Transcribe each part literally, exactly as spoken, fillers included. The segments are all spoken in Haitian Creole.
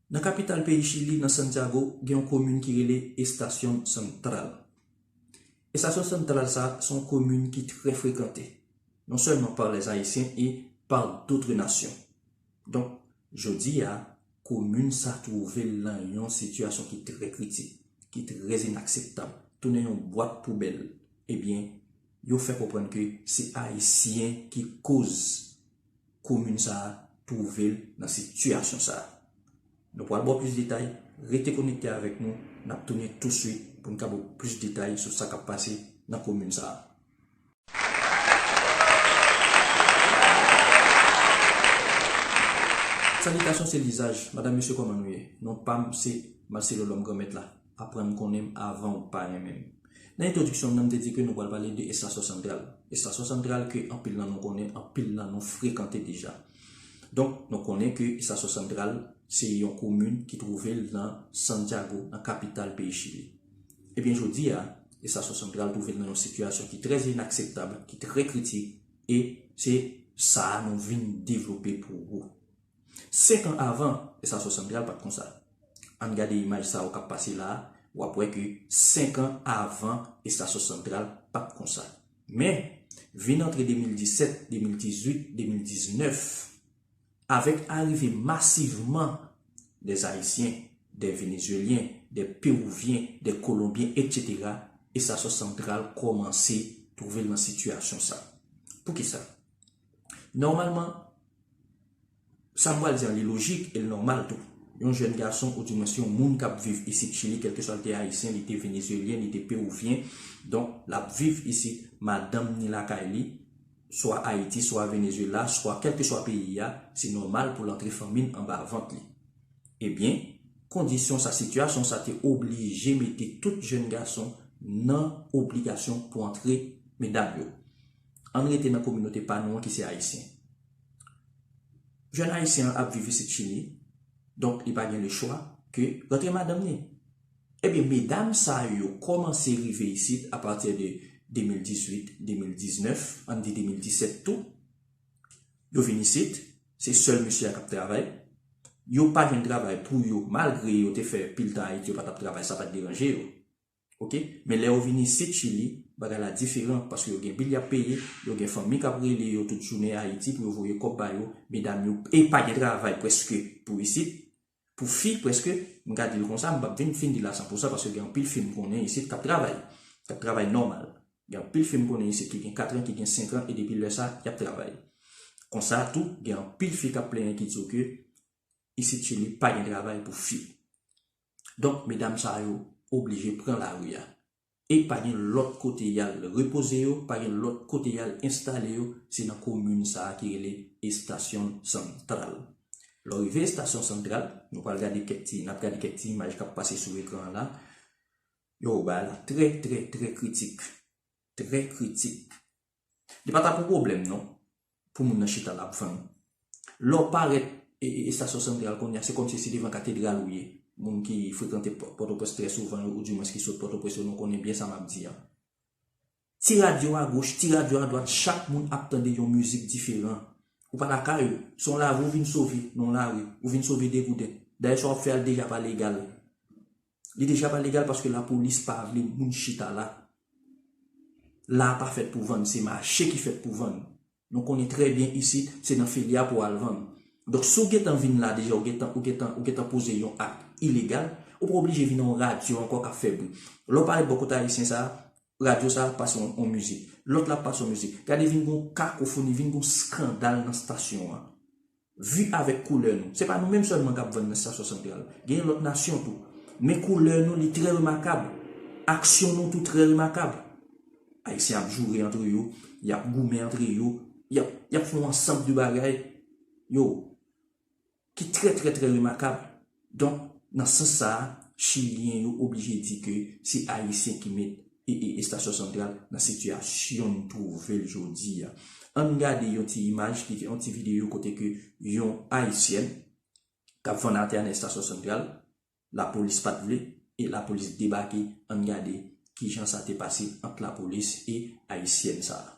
Nan kapital peyi Chili, nan Santiago, gen yon komin ki rele Estación Central. Estación Central sa, se yon komin ki trè frekante, non sèlman pa lèzayisyen e pa dòt nasyon. Donk, jodi a, komin sa twouve l nan yon sitiyasyon ki trè kritik, ki trè inakseptab, tounen yon bwat poubèl. Ebyen, yo fè konprann ke se Ayisyen ki koz komin sa a twouve l nan sitiyasyon sa a. Nou pral ba w plis detay, rete konekte avèk nou, n ap tounen touswit pou n ka ba w plis detay sou sa k ap pase nan komin sa a. Salitasyon, se Lizaj. Madanm, mesye, kòman nou ye? Non pa m se Marcelo Lòm Granmèt la. Aprann konnen m avan ou pa renmen m. Nan entwodiksyon m nan, m te di ke nou pral pale de Estación Central. Estación Central ke anpil nan nou konnen, anpil nan nou frekante deja. Donk, nou konnen ke Estación Central se yon komin ki twouve l nan Santiago, nan kapital peyi Chili. Ebyen, jodi a, Estación Central twouve l nan yon sitiyasyon ki trè inakseptab, ki trè kritik, e se sa a nou vin devlope pou ou. Senk an avan, Estación Central pa t konsa. Ann gade imaj sa yo k ap pase la a, w ap wè ke senk an avan, Estación Central pa t konsa. Men, vin antre de mil disèt, de mil dizuit, de mil diznèf, avèk arive masivman dè Ayisyen, dè Venezuelyen, dè Pewouvyen, dè Kolonbyen, etsetera, Estación Central kòmanse twouve l nan sitiyasyon sa. Poukisa? Nòmalman, sa m pral di an, li lojik e l nòmal tou. Yon jèn gason, oudimwens yon moun k ap viv isit Chili, kèlkeswa l te ayisyen, li te venezuelyen, li te pewouvyen, donk, l ap viv isit, madanm ni lakay li, swa Ayiti, swa Venezuela, swa kèlkeswa peyi a, se nòmal pou l antre fanmi l anba vant li. Ebyen, kondisyon sa, sitiyasyon sa te oblije mete tout jèn gason nan obligasyon pou antre medam yo. Ann rete nan kominote pa nou an ki se ayisyen. Jèn ayisyen an ap viv isit Chili, donk li pa gen lechwa ke rantre madanm li. Ebyen, medam sa yo kòmanse rive isit apati de de mil dizuit, de mil diznèf, ann di de mil disèt tou. Yo vin isit, se sèl mesye a k ap travay. Yo pa jwenn travay pou yo, malgre yo te fè pil tan Ayiti, yo pa t ap travay, sa pa t deranje yo. Oke? Men lè yo vin isit Chili, bagay la diferan, paske yo gen bil y ap peye, yo gen fanmi k ap rele yo tout jounen Ayiti pou yo voye kòb ba yo, medam yo, e pa gen travay prèske pou isit, pou fi, prèske, m ka di l konsa, m p ap vin fin di l a san pou san, paske gen anpil fi m konnen isit k ap travay, k ap travay nòmal. Gen anpil fi m konnen isit ki gen kat an, ki gen senk an, e depi lè sa, y ap travay. Konsa tou, gen anpil fi k ap plenyen ki di w ke isit Chili pa gen travay pou fi. Donk, medam sa yo oblije pran lari a. E pa gen lòt kote y al repoze yo, pa gen lòt kote y al enstale yo, se nan komin sa a ki rele Estación Central. Lè w rive Estación Central, nou pral gade kèk ti, n ap gade kèk ti imaj k ap pase sou ekran an la. Yo, bagay la trè, trè, trè kritik. Trè kritik. Li pa t ap yon pwoblèm, non, pou moun nan chita l ap vann. Lè w parèt e, e, Estasyon Santral kounye a, se kòmsi se devan katedral ou ye. Moun ki frekante Pò-, Pòtoprens trè souvan yo, oudimwens ki sot Pòtoprens yo, nou konnen byen sa m ap di a. Ti radyo agoch, ti radyo adwat, chak moun ap tande yon mizik diferan. Ou pa lakay ou, se yon lavi ou vin sove nan yon lari, ou vin sove degouden. Dayè sa w ap fè a, l deja pa legal. Li deja pa legal paske lapolis pa vle moun chita la. La a pa fèt pou vann, se mache ki fèt pou vann. Nou konnen trè byen isit, se nan fili a pou w al vann. Donk, si w gentan vin la deja, ou gentan, ou gentan, ou gentan poze yon ak ilegal, ou pa oblije vin nan yon radyo ankò k ap fè bri. Lè w parèt bò kote ayisyen sa a, radyo sa a ap pase yon, yon mizik. Lòt la ap pase yon mizik. Gade vin gon kakofoni, vin gon eskandal nan estasyon an. Vi avèk koulè nou. Se pa nou menm sèlman k ap vann nan Estasyon Santral. Gen lòt nasyon tou. Men koulè nou, li trè remakab. Aksyon nou tou trè remakab. Ayisyen ap joure antre yo, y ap goumen antre yo, y ap, y ap fè yon ansanm de bagay, yo, ki trè, trè, trè remakab. Donk, nan sans sa a, Chilyen yo oblije di ke se Ayisyen ki met e, e, Estasyon Santral nan sitiyasyon n twouve l jodi a. Ann gade yon ti imaj, ki te yon ti videyo kote ke yon Ayisyèn k ap vann atè a nan Estasyon Santral, lapolis pa t vle, e lapolis debake. Ann gade kijan sa te pase ant lapolis e Ayisyèn sa a.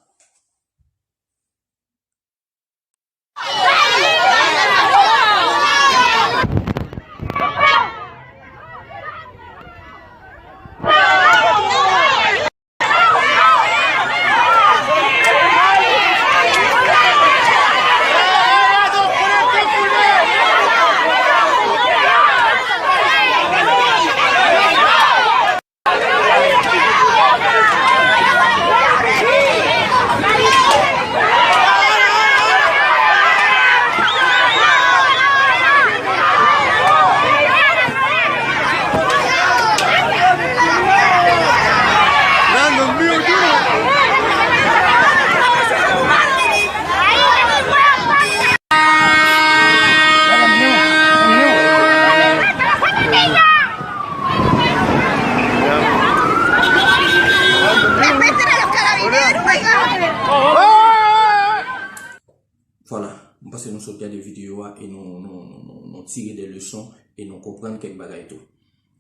tire de leson e nou konprann kèk bagay tou.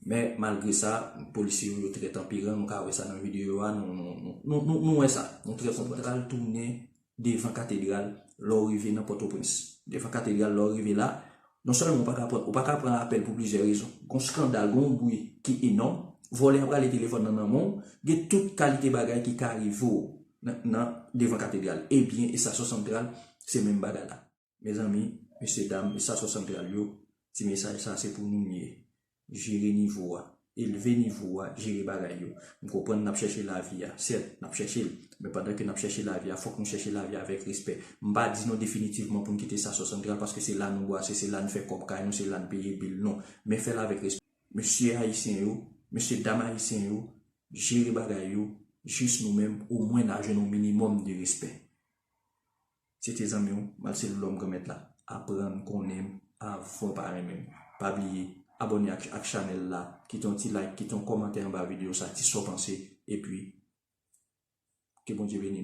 Men malgre sa, polisye yo, yo trè tanperan, nou ka wè sa nan videyo a, nou, nou, nou, nou, nou, nou wè sa, nou trè konprann. Santral tounen devan katedral, lè w rive nan Pòtoprens. Devan katedral, lè w rive la, non sèlman ou pa ka pran, ou pa ka pran apèl pou plizyè rezon. Gon skandal, gon bri ki enòm, vòlè ap rale telefòn nan nan men w, gen tout kalite bagay ki ka rive w nan, nan devan katedral. Ebyen, estasyon santral, se menm bagay la. Mezanmi, mesye dam, estasyon santral yo, ti mesaj sa se pou nou l ye. Jere nivo a, elve nivo a, jere bagay yo. M konprann n ap chèche lavi a, sèt, n ap chèche l. Men pandan ke n ap chèche lavi a, fòk nou chèche lavi a avèk respè. M pa di non definitivman pou n kite estasyon santral paske se la nou bwase, se la n fè kòb kay nou, se la n peye bil nou. Men fè l avèk respè. Mesye ayisyen yo, mesye dam ayisyen yo, jere bagay yo, jis nou menm, omwen n a jwenn yon minimòm de respè. Se te zanmi w, Marcel Lòm Granmèt la. Aprann konnen m avan w pa renmen m. Pa bliye, abòne ak, ak chanèl la, kite yon ti like, kite yon kòmantè anba videyo sa, di sa w panse, epi ke Bondye beni nou.